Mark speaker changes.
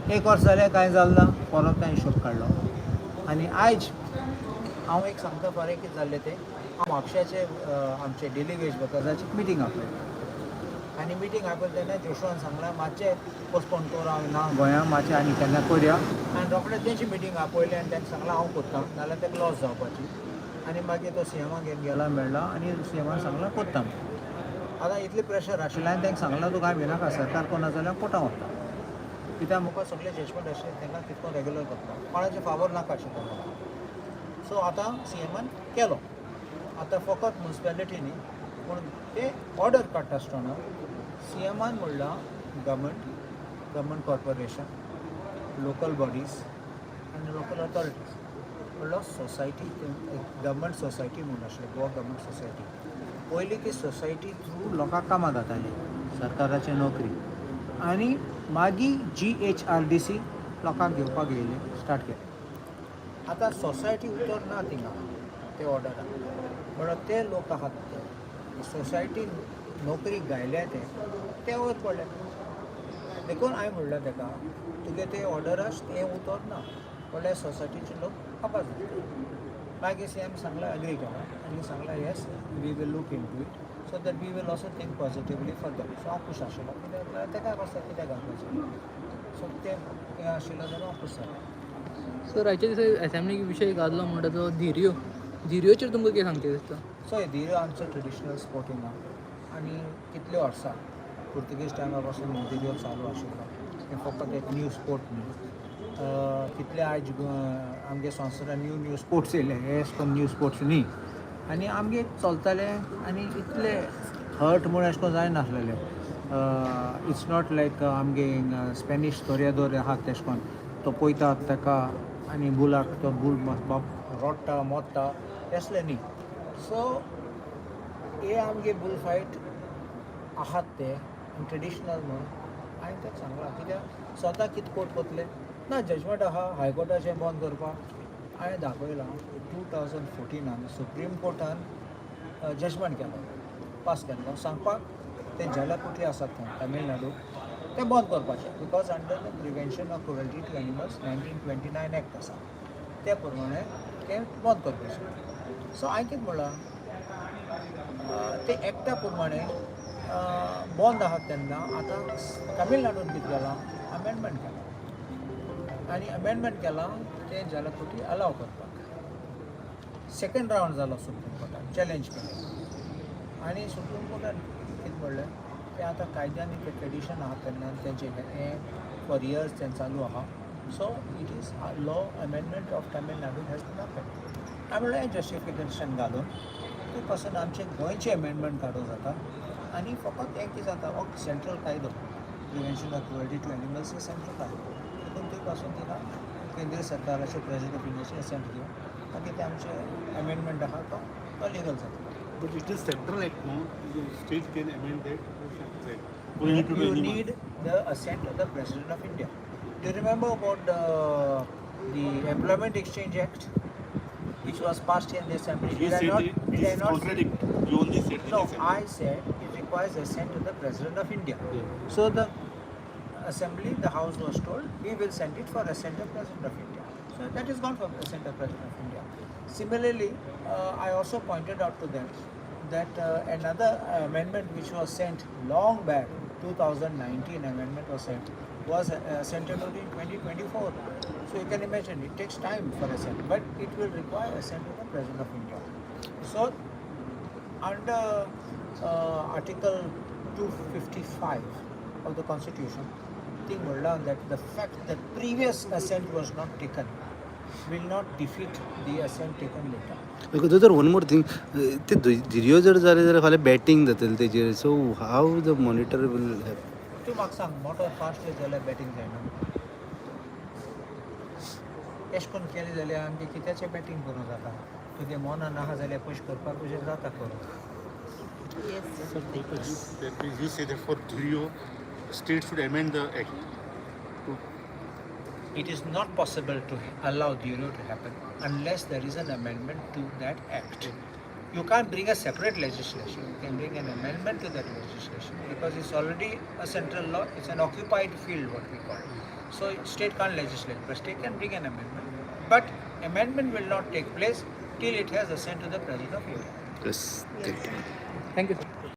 Speaker 1: एक वर्स जालें, कांय जालें ना. परत ताणें हिशोब काडलो आनी आयज हांव एक सांगता, फाल्यां कितें जाल्लें तें. हांव म्हापशाचे आमचे डेली वेज वर्कर्साची मिटींग आपयली आनी मिटींग आपयली तेन्ना जोशुआन सांगलां, मातशें पोस्टपोन कर, हांव ना गोंया, मातशें आनी केन्ना करया. आनी रोखडें तेंची मिटींग आपयली आनी तांकां सांगलां, हांव करता, नाल्यार ताका लॉस जावपाची. आनी मागीर तो सीएमाक घेवन गेला, मेळ्ळा आनी सीएमान सांगलां, करता. आतां इतलें प्रेशर आशिल्लें आनी तांकां सांगलां, तुका हांवें भिनाका, सरकार कोणा जाल्यार कोर्टां वता, कित्याक मुखार सगळे जजमेंट आशिल्लें, तांकां कितको रेगुलर करता, कोणाचें फावर नाका आशिल्लें म्हाका. सो आतां सीएमान केलो. आतां फकत मुन्सिपेलिटी न्ही, पूण ते ऑर्डर काडटा आसतना सीएमान म्हणलां, गव्हर्मेंट कॉर्पोरेशन, लोकल बॉडीज आनी लोकल ऑथॉरिटीज, म्हणलो सोसायटी, गव्हर्मेंट सोसायटी म्हणून आशिल्लें, गोवा गव्हर्मेंट सोसायटी. पयलीं ती सोसायटी थ्रू लोकांक कामां जातालीं, सरकाराची नोकरी, आनी मागीर जीएचआरडीसी लोकांक घेवपाक येयलें, स्टार्ट केलें. आतां सोसायटी उतर ना थिंगा ते ऑर्डराक. म्हणल्यार ते लोक आहात ते सोसायटी नोकरी गायल्या, ते ते वयर पडले. देखून हांवें म्हणलें ताका, तुगे ते ऑर्डराक तें उतर ना, म्हणल्यार सोसायटीचे लोक काबार जाता. मागीर सीएम सांगला, एग्री केला आनी सांगला, "Yes, we will look into it so that we will also think positively for them." So हांव खूश आशिल्लो, कित्याक तेका कसो कित्याक घालपाचें? सो तें हें आशिल्लें जाल्यार हांव खूश जालें.
Speaker 2: सर, आयच्या दिसा असेंब्लीक विशय गाजलो म्हणटा तो धिरयो. धिरयोचेर तुमकां कितें सांगचें दिसता?
Speaker 1: सो धिरयो आमचो ट्रेडिशनल स्पोर्ट हिंगा आनी कितल्यो वर्सां पुर्तुगीज टायमा पासून धिरयो चालू आशिल्लो. हें फकत एक न्यू स्पोर्ट न्हू. कितले आयज आमगे संवसारान न्यू न्यू स्पोर्ट्स येयले, हे अशें करून न्यू स्पोर्ट्स न्ही. आनी आमगे चलताले आनी इतले हर्ट म्हूण अशें करून जायनासलेलें. It's not लायक आमगे स्पॅनीश तोरियादोर आहात, तेशें करून तो पळयता ताका आनी बुलाक, तो बूल बाप रोडटा, मोत्ता, तसलें न्ही. सो हे आमगे बुल फायट आहात ते ट्रेडिशनल म्हणून हांवें ताका सांगलां, कित्याक स्वता कितें कोर्ट कोतले ना, जजमेंट आहा हायकोर्टाचें बंद करपाक. हांवें दाखयलां, 2014नान सुप्रीम कोर्टान जजमेंट केलो, पास केल्लो, सांगपाक ते जलाकुटी आसात थंय तामिळनाडू, ते बंद करपाचें, because under the Prevention of Cruelty to Animals 1929 Act आसा, ते प्रमाणे तें बंद करपाचें. सो हांवें कितें म्हणलां, ते एक्टा प्रमाणे बंद आहा तेन्ना आतां तामिळनाडून कितें केलां, अमेंडमेंट केलां आनी अमेंडमेंट केलां तें जलाकुटी अलाव करपाक. सेकंड रावंड जालो सुप्रीम कोर्टान, चॅलेंज केलें आनी सुप्रीम कोर्टान कितें म्हणलें, तें आतां कायद्यान तें ट्रेडिशन आहा तेन्ना तेंचें हें फॉर इयर्स तें चालू आहा. So it is law amendment of Tamil Nadu has been affect. हांवें म्हणलें, हें जस्टिफिकेशन घालून ते पासून आमचे गोंयचे अमेंडमेंट काडूं जाता. आनी फकत हें कितें जाता, हो सेंट्रल कायदो, Prevention of Cruelty to Animals हे सेंट्रल कायदो, देखून ते पासून तिका केंद्रीय सरकाराचे, प्रेसिडेंट ऑफ इंडियाचे एसेंट घेवन मागीर ते आमचे अमेंडमेंट आहा तो तो लिगल जाता.
Speaker 3: But it is central act, no? The state can amend that. Right. Going to
Speaker 1: You
Speaker 3: animal.
Speaker 1: Need the assent of the President of India. Do you remember about the Employment Exchange Act, which was passed in the assembly?
Speaker 3: You
Speaker 1: Did I
Speaker 3: said
Speaker 1: not?
Speaker 3: it,
Speaker 1: Did
Speaker 3: this
Speaker 1: I
Speaker 3: is
Speaker 1: not?
Speaker 3: Contradict. You only said in
Speaker 1: No,
Speaker 3: assembly.
Speaker 1: I said it requires assent to the President of India. So the assembly, the house was told, we will send it for assent of President of India. So that is gone for assent of President of India. Similarly, I also pointed out to them that another amendment which was sent long back, 2019 amendment was sent, was assented only in 2024. So you can imagine it takes time for assent, but it will require assent of the President of India. So under Article 255 of the Constitution, thing म्हणलां that the fact that previous assent was not taken will not defeat the assent taken later.
Speaker 4: दोतोर, one more thing, ते धिरयो जर जाले जाल्यार फाल्यां batting जातलें तेजेर, so how the monitor will have?
Speaker 1: तूं म्हाका सांग, मोटर फास्ट जाल्यार बॅटींग जायना? एशें करून केलें जाल्यार आमगे कित्याचें बॅटींग करूं जाता? तुगे मनान आहा जाल्यार पयशे करपाक तुजें जाता करूं.
Speaker 3: Sir, that means you say that for Dhirio, state should amend the act. To,
Speaker 1: It is not possible to allow Dhirio to happen unless there is an amendment to that act. You can't bring a separate legislation. You can bring an amendment to that legislation because it's already a central law. It's an occupied field, what we call it. So state can't legislate, but state can bring an amendment. But amendment will not take place till it has assent to the President of India.
Speaker 4: Yes, thank you.
Speaker 2: Thank you, sir.